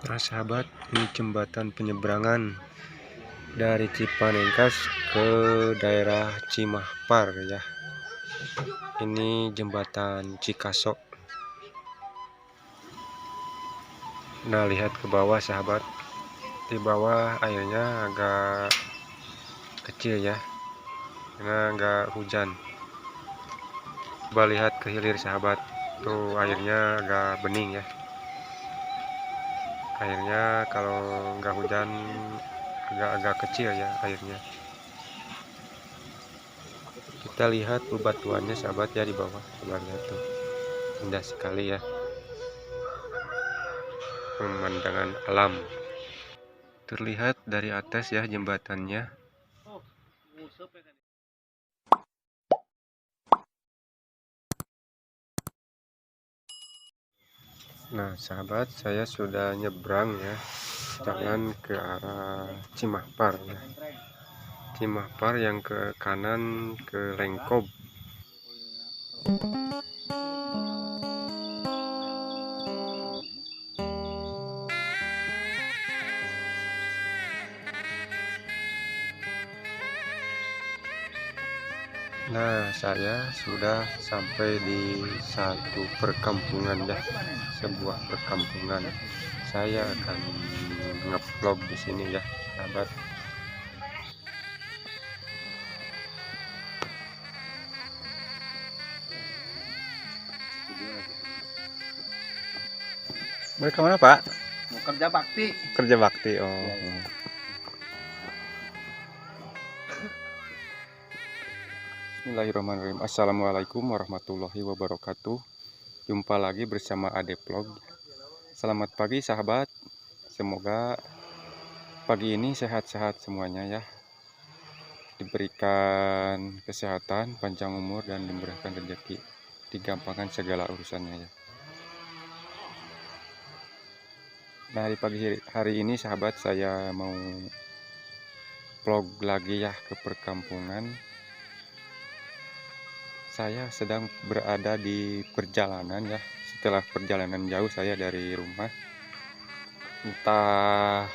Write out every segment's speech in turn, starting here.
Nah sahabat, ini jembatan penyeberangan dari Cipanengkas ke daerah Cimahpar ya. Ini jembatan Cikaso. Nah, lihat ke bawah sahabat. Di bawah airnya agak kecil ya, karena nggak hujan. Coba lihat ke hilir sahabat, tuh airnya agak bening ya. Airnya kalau nggak hujan agak-agak kecil ya airnya. Kita lihat bebatuannya sahabat ya di bawah. Coba lihat tuh, indah sekali ya pemandangan alam. Terlihat dari atas ya jembatannya. Nah sahabat, saya sudah nyebrang ya, jalan ke arah Cimahpar ya. Cimahpar yang ke kanan ke Lengkob. Nah, saya sudah sampai di satu perkampungan ya, sebuah perkampungan. Saya akan ngevlog di sini ya, sahabat. Mau kemana Pak? Mau kerja bakti. Kerja bakti, oh. Ya, ya. Bismillahirrahmanirrahim. Assalamualaikum warahmatullahi wabarakatuh. Jumpa lagi bersama Ade Vlog. Selamat pagi sahabat. Semoga pagi ini sehat-sehat semuanya ya. Diberikan kesehatan, panjang umur, dan dimurahkan rezeki. Digampangkan segala urusannya ya. Nah, di pagi hari ini sahabat, saya mau vlog lagi ya ke perkampungan. Saya sedang berada di perjalanan ya. Setelah perjalanan jauh saya dari rumah, entah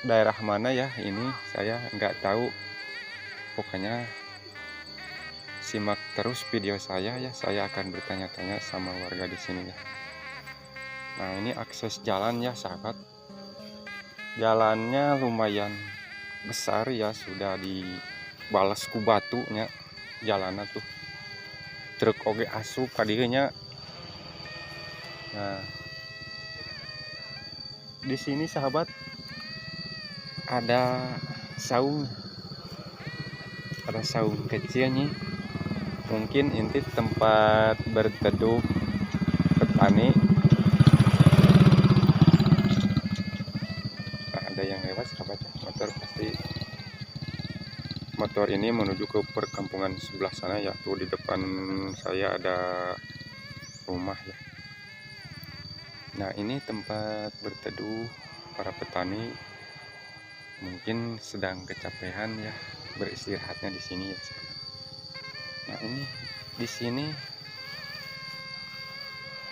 daerah mana ya ini, saya nggak tahu. Pokoknya simak terus video saya ya. Saya akan bertanya-tanya sama warga di sini ya. Nah, ini akses jalan ya sahabat. Jalannya lumayan besar ya, sudah dibalas ku batunya jalannya tuh. Truk oge asup kadieunya. Nah, di sini sahabat ada saung. Ada saung kecil nih. Mungkin ini tempat berteduh petani. Nah, ada yang lewat sahabat ya, motor pasti. Motor ini menuju ke perkampungan sebelah sana ya. Tuh di depan saya ada rumah ya. Nah, ini tempat berteduh para petani. Mungkin sedang kecapean ya, beristirahatnya di sini ya sahabat. Nah, ini di sini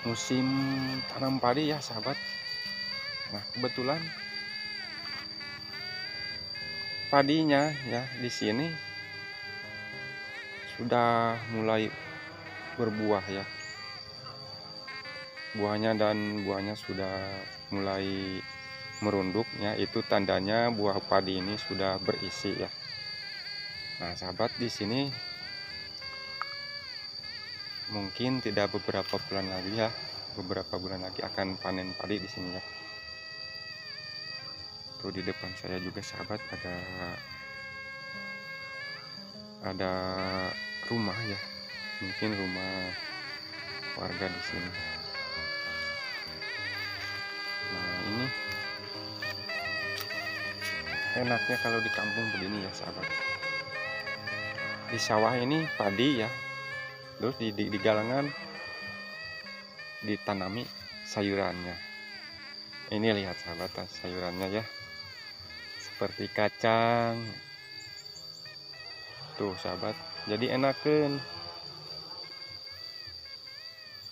musim tanam padi ya sahabat. Nah, kebetulan padinya ya di sini sudah mulai berbuah ya. Buahnya dan buahnya sudah mulai merunduk ya, itu tandanya buah padi ini sudah berisi ya. Nah sahabat, di sini mungkin tidak beberapa bulan lagi ya, beberapa bulan lagi akan panen padi di sini ya. Tuh di depan saya juga sahabat ada rumah ya, mungkin rumah warga di sini. Nah, ini enaknya kalau di kampung begini ya sahabat. Di sawah ini padi ya, terus di galangan ditanami sayurannya. Ini lihat sahabat sayurannya ya, seperti kacang tuh sahabat. Jadi enakan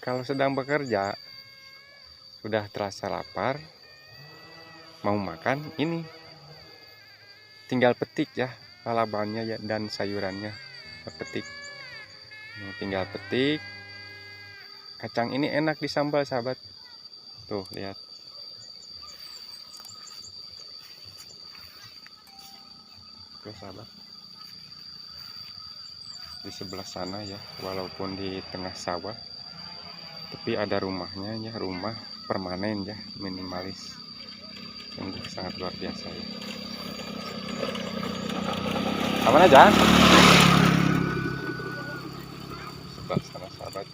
kalau sedang bekerja, sudah terasa lapar, Mau makan ini tinggal petik ya lalabannya ya, dan sayurannya petik. Tinggal petik. Kacang ini enak disambal sahabat. Tuh lihat. Oke sahabat, di sebelah sana ya, walaupun di tengah sawah tapi ada rumahnya ya, rumah permanen ya, minimalis. Sungguh sangat luar biasa ya. Aman aja. Sebelah sana sahabat,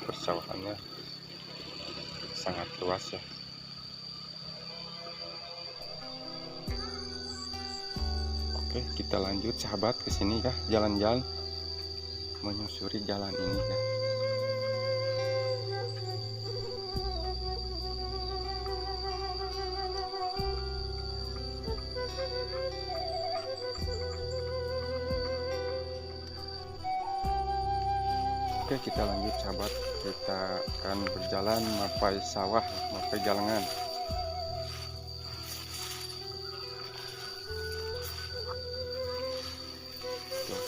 persawahannya sangat luas ya. Oke, kita lanjut sahabat ke sini ya, jalan-jalan menyusuri jalan ini ya. Oke, kita lanjut sahabat, kita akan berjalan mapai sawah, mapai galengan. Tuh,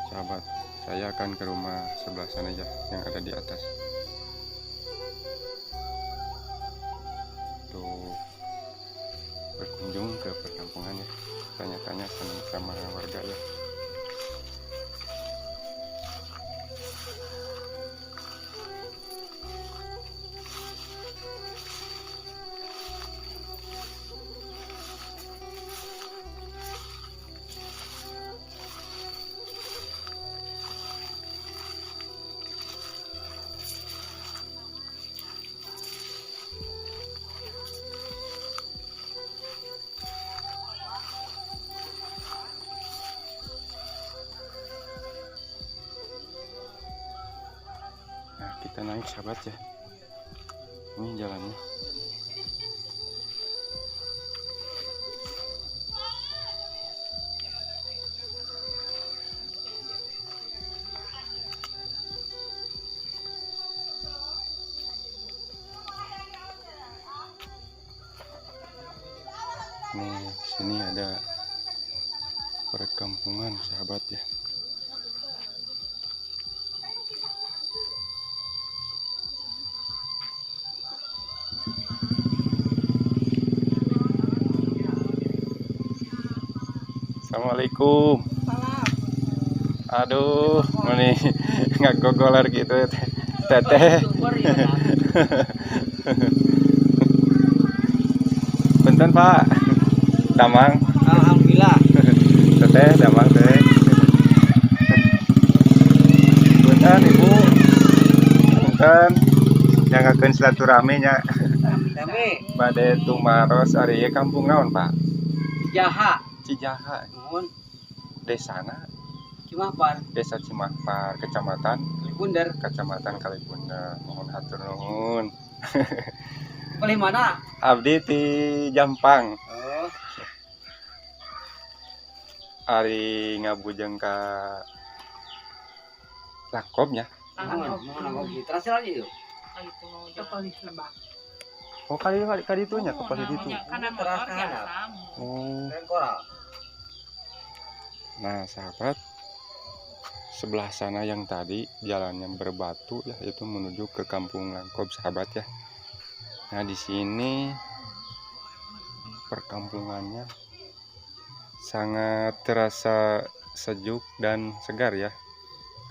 sahabat, saya akan ke rumah sebelah sana ya, yang ada di atas. Tuh, berkunjung ke perkampungan ya, tanya-tanya sama warga ya. Kita naik sahabat ya, ini jalannya. Nih, sini ada perkampungan sahabat ya. Assalamualaikum. Salam. Aduh, ini nggak gogolar gitu ya, teteh. Punten Pak, damang. Alhamdulillah. Teteh, damang teh. Punten Ibu. Punten. Nyangakeun silaturahmi nya. Rame. Bade tumaros ari ieu kampung naon Pak? Cijaha. Cijaha. Nuhun. Desana Cimahpar. Desa Cimahpar, Kecamatan Kalibunder. Kecamatan Kalibunder. Mohon hatur nuhun. Palih mana? Abdi ti Jampang. Oh. Ari ngabujeng ka Langkob nya. Nuhun, nuhun Langkob. Terus lagi yuk. Kepalih lebak. Oh, kali kali itu nya, kepalih itu. Teras ka handap. Oh. Keren koral. Nah, sahabat, sebelah sana yang tadi jalannya berbatu ya, itu menuju ke Kampung Langkob sahabat ya. Nah, di sini perkampungannya sangat terasa sejuk dan segar ya,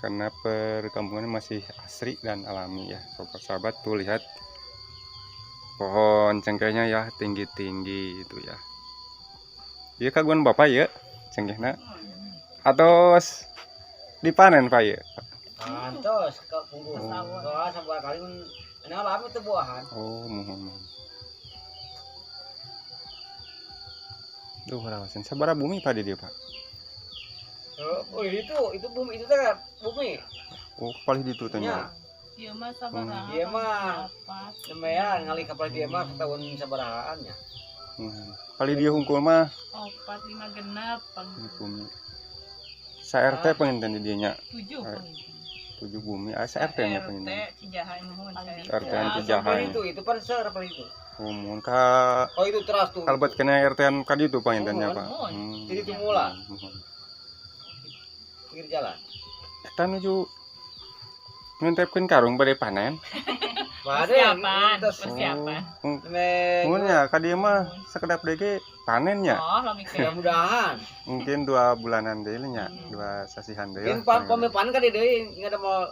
karena perkampungannya masih asri dan alami ya. Sobat-sahabat tuh lihat pohon cengkehnya ya, tinggi-tinggi itu ya. Iya kagungan bapak ya cengkehna. Atau dipanen Pak ya? Antos ke punggung. Soalnya sebuah kali nah lami teu buahan. Oh, mohon mohon. Duh, rawasan sabaraha bumi Pak di dieu, Pak? Oh, itu bumi itu teh bumi. Oh, palih ditu teh nya. Ieu mah sabaraha? Ieu mah lumayan ngalih ka palih dieu mah tahun sabarahaan nya. Palih dieu hungkul mah 4 5 genep bumi. Sa RT penginten di dieu nya. 7 penginten. 7 bumi. Ah, sa RT nya penginten. RT Cijaha nuhun. RT Cijaha. Itu pan seur palih itu. Mun ka Oh itu teras tuh. Kalebet kena RT-an ka ditu panginten nya, Pak. Jadi itu mula. Pinggir jalan. Eta nuju ngentepkeun karung bade panen. Persiapan, persiapan. Mun ya ka dieu mah sakedap deui ge panen nya. Oh, lami teh. Mudah-mudahan. Mungkin 2 bulanan deui nya, 2 sasihan deui. Mungkin panen ka dieu deui enggak ada mau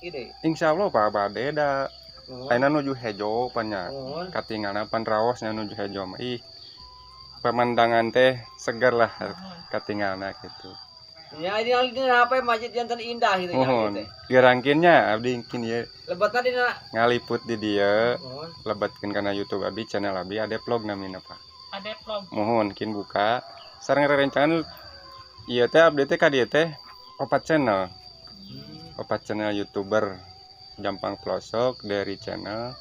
ide. Insyaallah Pak bade da. Ayeuna nuju hejo pan nya. Katingalna pan raosnya nuju hejo mah. Ih. Pemandangan teh seger lah katingalna gitu. Ya ini apa masjid yang terindah gitu ya. Gerangkinnya abdi kin ieu. Lebetna dina ngaliput di dieu. Lebetkeun kana YouTube abdi channel abdi ada vlog namina Pak. Ada vlog. Mohon kin buka. Sareng rerencangan ieu teh abdi teh ka dieu teh 4 channel. 4 channel YouTuber. Jampang Pelosok dari channel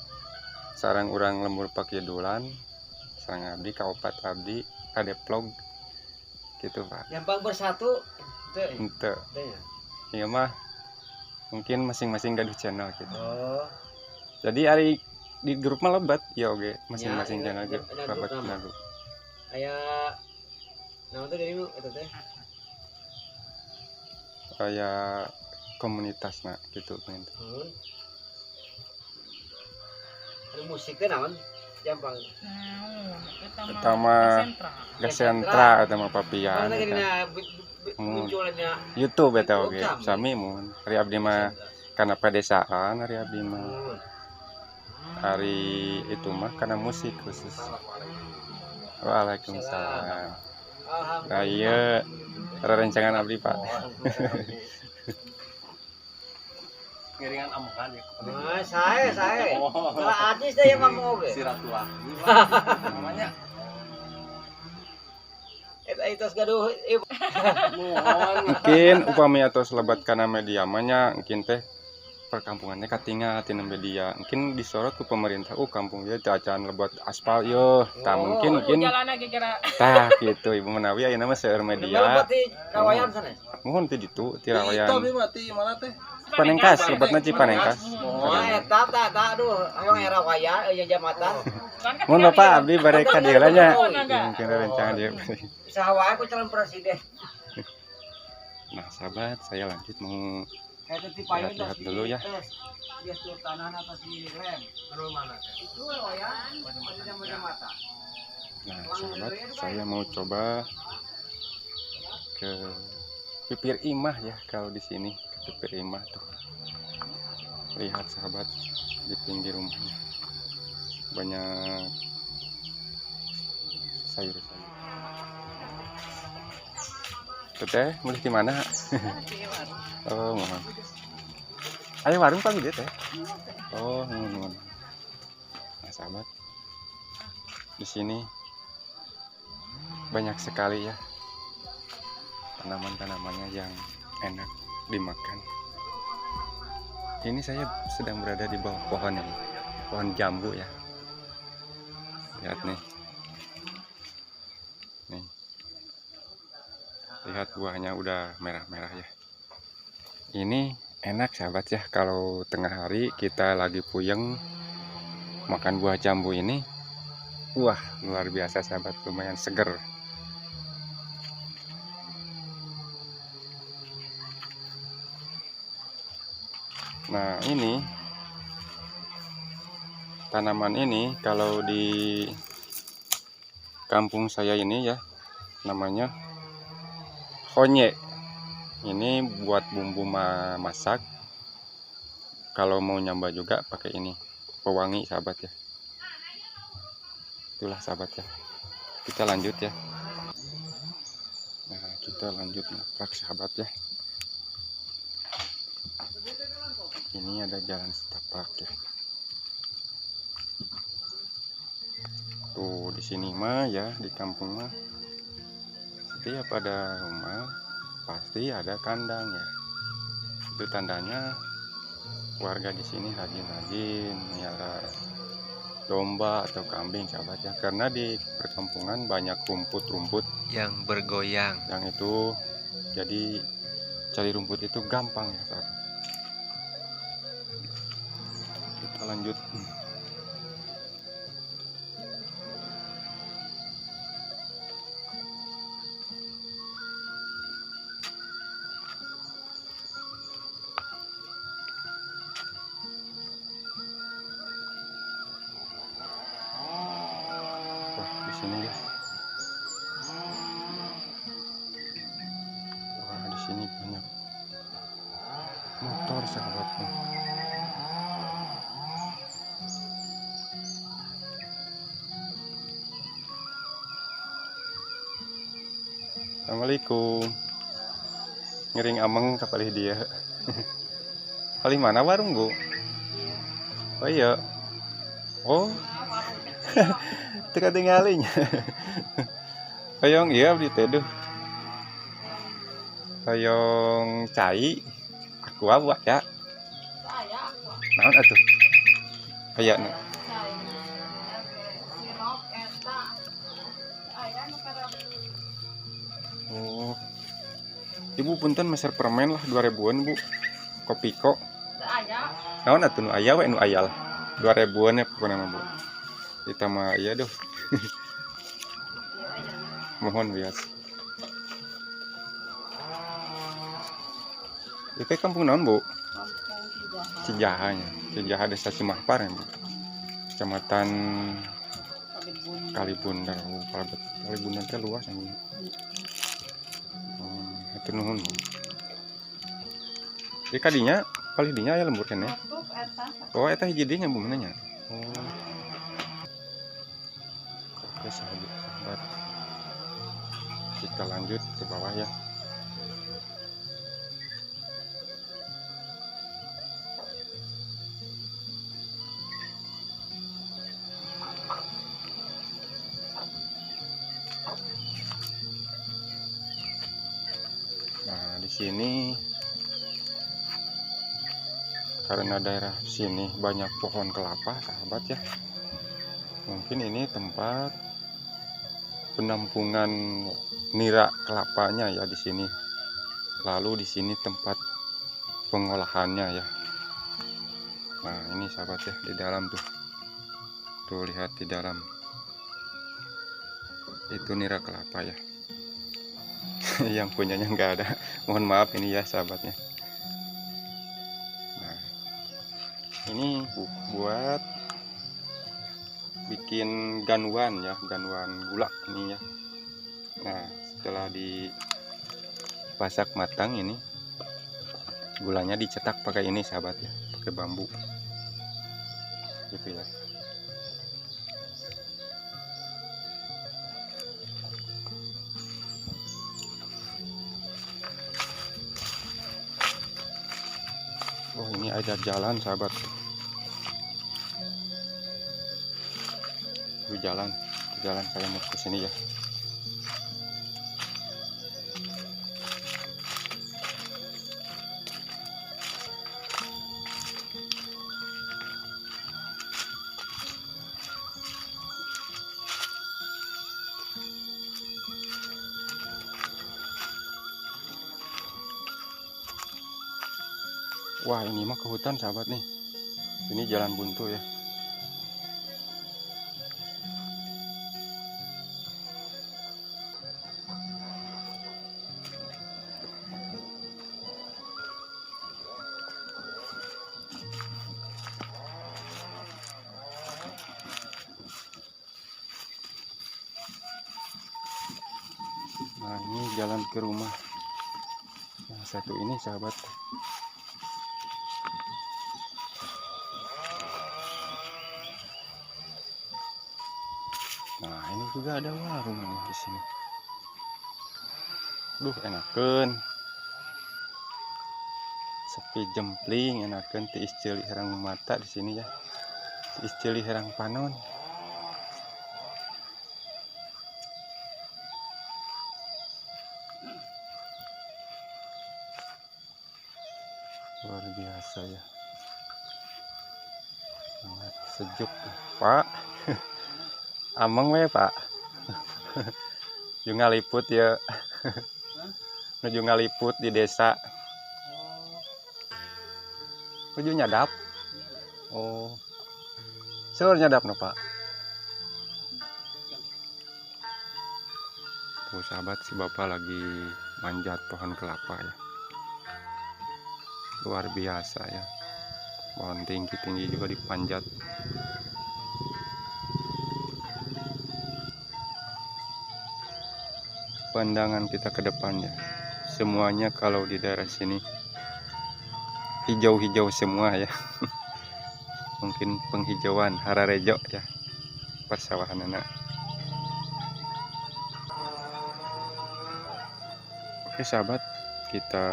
sarang urang lembur pakidulan sarang abdi kaopat abdi ada vlog gitu Pak. Jampang bersatu ente iya mah mungkin masing-masing gaduh channel gitu. Oh. Jadi ari di grup mah lebat ya oke masing-masing channel ge lebat grup. Aya naon teh dari eta teh? Aya komunitas nak gitu pengen. Musik teh naon? Jampang. Eta mah Gasentra eta mah papian. Munculnya YouTube eta oge sami mun. Ari abdi mah kana pedesaan ari abdi mah. Ari itu mah kana musik khusus. Waalaikumsalam. Nah ieu rerencangan abdi Pak. Ngiringan amukan ya. Nah, saya. Kalau artis deh yang mau oge. Silaturahmi namanya. Eta gaduh. Mungkin upami atos lebat kana media mah nya mungkin teh perkampungannya katingal tina media. Mungkin disorot ku pemerintah, kampung ieu teh acan lebat aspal ieu. Tah mungkin tah gitu ibu menawi ayeuna mah seueur media. Lebat di Rawayan sanes. Mohon ti ditu ti Rawayan. Itu abi mah ti mana teh? Cipanengkas, lebatna Cipanengkas. Oh, eta tah tah aduh, hoyong era waya euy jambatan. Mun Bapak abdi bade ka dieu lah nya. Mungkin rerencangan dieu. Usaha wae ku calon presiden. Nah, sahabat, saya lanjut mau lihat-lihat dulu ya. Nah, sahabat, saya mau coba ke Pipir Imah ya kalau di sini. Pipir Imah tuh. Lihat sahabat di pinggir rumahnya banyak sayur-sayur. Teteh, mulih di mana? Oh, mohon. Ayo warung pagi deh, teh. Oh, mohon. Nah, sahabat, di sini banyak sekali ya tanaman-tanamannya yang enak dimakan. Ini saya sedang berada di bawah pohon ini, pohon jambu ya. Lihat nih, nih, lihat buahnya udah merah-merah ya. Ini enak sahabat ya, kalau tengah hari kita lagi puyeng makan buah jambu ini, wah luar biasa sahabat, lumayan seger. Nah ini tanaman ini kalau di kampung saya ini ya namanya honye. Ini buat bumbu masak. Kalau mau nyamba juga pakai ini, pewangi sahabat ya. Itulah sahabat ya. Kita lanjut ya. Nah kita lanjut naprak sahabat ya. Ini ada jalan setapak ya. Tuh di sini mah ya, di kampung mah setiap ada rumah pasti ada kandang ya. Itu tandanya warga di sini rajin-rajin melihara domba atau kambing sahabat ya, karena di perkampungan banyak rumput-rumput yang bergoyang, yang itu jadi cari rumput itu gampang ya sahabat. Kita lanjut. sini ya. Wah, di sini banyak motor sahabatnya. Assalamualaikum. Ngiring ameng kapalih dia. Palih mana warung, Bu? Oh iya. Oh. Teu katinggalinya. Hoyong iya abdi teh duh. Hoyong cai. Aqua buat ya. Saya aqua. Naon atuh? Aya nu. Cai. Sirup eta. Aya nu Oh. Ibu punten meser permen lah 2000-an, Bu. Kopiko. Aya. Naon atuh nu aya we nu aya lah. 2000-an ya pokoknya mah, Bu. Kita mah iya duh. Mohon bias. Itu kampung naon, Bu? Kampung Cijaha. Cijahanya. Cijaha Desa Cimahpar ya, Bu. Kecamatan Kalibundar. Oh, Kalibundar teh luas ya, Bu. Hatur nuhun, Bu. Ieu kadinya palih dinya aya lembur keneh. Tutup eta. Oh, eta hiji deui nya, Bu, mana nya? Oh. Oke, sahabat. Kita lanjut ke bawah ya. Nah, di sini karena daerah sini banyak pohon kelapa, sahabat ya. Mungkin ini tempat penampungan nira kelapanya ya di sini. Lalu di sini tempat pengolahannya ya. Nah, ini sahabat ya di dalam tuh. Tuh lihat di dalam. Itu nira kelapa ya. Yang punyanya nggak ada. Mohon maaf ini ya sahabatnya. Nah, ini buat bikin ganuan ya, ganuan gula ini ya. Nah, setelah dipasak matang ini gulanya dicetak pakai ini sahabat ya, pakai bambu gitu ya. Oh, ini ada jalan sahabat. Itu jalan, jalan saya mau ke sini ya. Wah, ini mah ke hutan sahabat nih. Ini jalan buntu ya. Nah, ini jalan ke rumah yang satu ini sahabat. Nah, ini juga ada warung nih di sini. Duh, enakeun. Sepi jempling, enakeun tiis ceuli herang mata di sini ya. Tiis ceuli herang panon. Luar biasa ya. Sangat sejuk, Pak. Ameng we, Pak. Nuju ngaliput ya. Nuju ngaliput di desa. Nuju nyadap. Oh. Seur nyadap no, Pak. Tuh sahabat, si bapak lagi manjat pohon kelapa ya. Luar biasa ya. Pohon tinggi-tinggi juga dipanjat. Pandangan kita ke depan ya. Semuanya kalau di daerah sini hijau-hijau semua ya. Mungkin penghijauan hararejo ya, persawahan anak. Oke sahabat, kita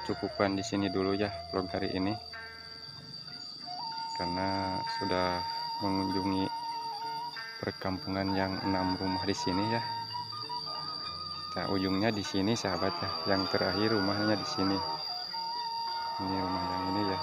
cukupkan di sini dulu ya vlog hari ini, karena sudah mengunjungi perkampungan yang 6 rumah di sini ya. Nah, ujungnya di sini sahabat ya, yang terakhir rumahnya di sini. Ini rumah yang ini ya.